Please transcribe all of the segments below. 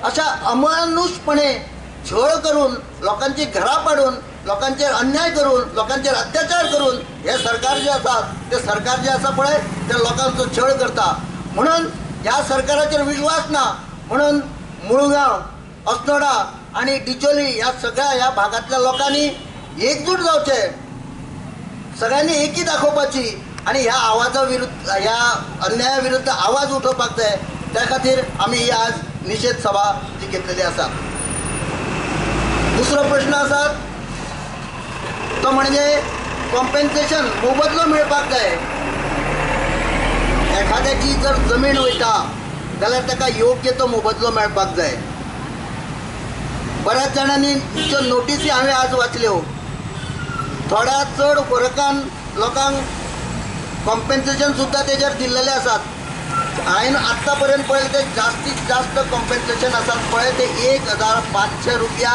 अशा अमानुषपणे छळ करून लोकांची घरां पाडून लोकांचेर अन्याय करून लोकांचेर अत्याचार करून हे सरकार जे आसा ते सरकार जे आसा पळय ते लोकांचो छळ करता. म्हणून ह्या सरकाराचेर विश्वास ना. म्हणून मुळगांव, अस्नोडा आनी डिचोली ह्या सगळ्या ह्या भागांतल्या लोकांनी एकजूट जावचें, सगळ्यांनी एकी दाखोवपाची आनी ह्या आवाजा विरुद्ध, ह्या अन्याया विरुद्ध आवाज उठोवपाक जाय. त्या खातीर आमी ही आज निशेध सभा जी घेतलेली आसा. दुसरो प्रश्न आसा तो म्हणजे कॉम्पेन्सेशन, मोबदलो मेळपाक जाय. एखाद्याची जर जमीन वयता जाल्यार ताका योग्य तो मोबदलो मेळपाक जाय. बऱ्याच जाणांनी ज्यो नोटीसी हांवें आज वाचल्यो, थोड्या चड फरकान लोकांक कॉम्पेन्सेशन सुद्दां तेजेर दिल्लेलें आसात. हांवें आत्तां पर्यंत पळयलें ते जास्तीत जास्त कॉम्पेन्सेशन आसात पळय ते 1500 रुपया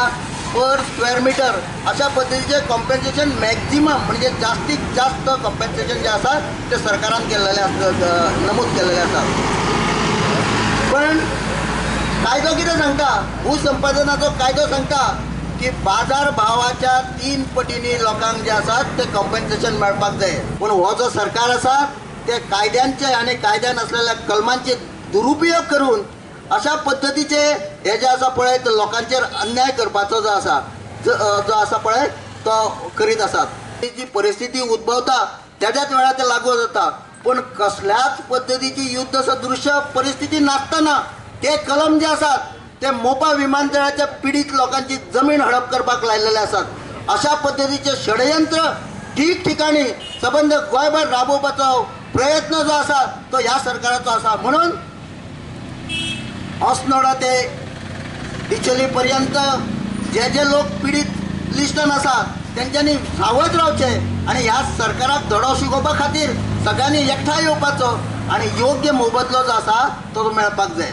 पर स्क्वेअर मिटर अशा पद्दतीचें कॉम्पेन्सेशन मॅक्झिमम म्हणजे जास्तीत जास्त कॉम्पेन्सेशन जें आसा तें सरकारान केल्लेलें आसा, नमूद केल्लेलें आसा. पण कायदो कितें सांगता, भूसंपादनाचो कायदो सांगता की बाजार भावाच्या 3 पटींनी लोकांक जे आसा ते कॉम्पेन्सेशन मेळपाक जाय. पूण हो जो सरकार आसा ते कायद्यांचे आनी कायद्यान आसलेल्या कलमांचे दुरुपयोग करून अशा पद्दतीचे हे जे आसा पळय ते लोकांचेर अन्याय करपाचो जो आसा जो आसा पळय तो करीत आसात. जी परिस्थिती उद्भवता त्याच्याच वेळार ते लागू जाता, पूण कसल्याच पद्दतीची युद्ध सदृश्य परिस्थिती नासतना ते कलम जे आसात ते मोपा विमानतळाच्या पिडीत लोकांची जमीन हडप करपाक लायलेले आसात. अशा पद्दतीचे षडयंत्र ठिकठिकाणी सबंद गोंयभर राबोवपाचो प्रयत्न जो आसा तो ह्या सरकाराचो आसा. म्हणून अस्नोडा ते डिचोली पर्यंत जे जे लोक पिडीत लिस्टान आसा तेंच्यांनी सावध रावचें आनी ह्या सरकाराक धडो शिकोवपा खातीर सगळ्यांनी एकठांय येवपाचो आनी योग्य मोबदलो जो आसा तो मेळपाक जाय.